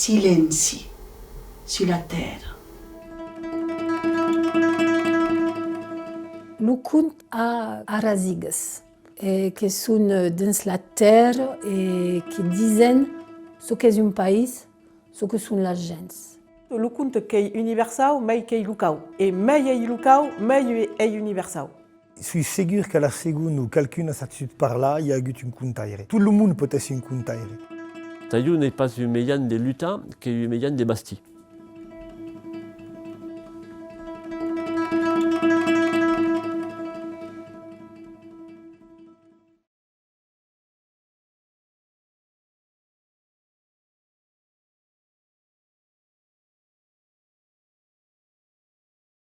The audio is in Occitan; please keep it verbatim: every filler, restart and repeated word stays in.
Silenci sus la tèrra. Lo cònt a arrasigas, eh, que son, eh, dins la tèrra e que disen çò qu'es un país, çò que son las gents. Lo cònt qu'ei universau, mai qu'ei locau. E mai ei locau, mai ei universau. Soi segur qu'a la segonda ont qualqu'un a sabut parlar, i a agut un contaire. Tot lo mond pòt èsser un contaire. Tà jo n'ei pas un mejan de lutar qu'ei un mejan de bastir.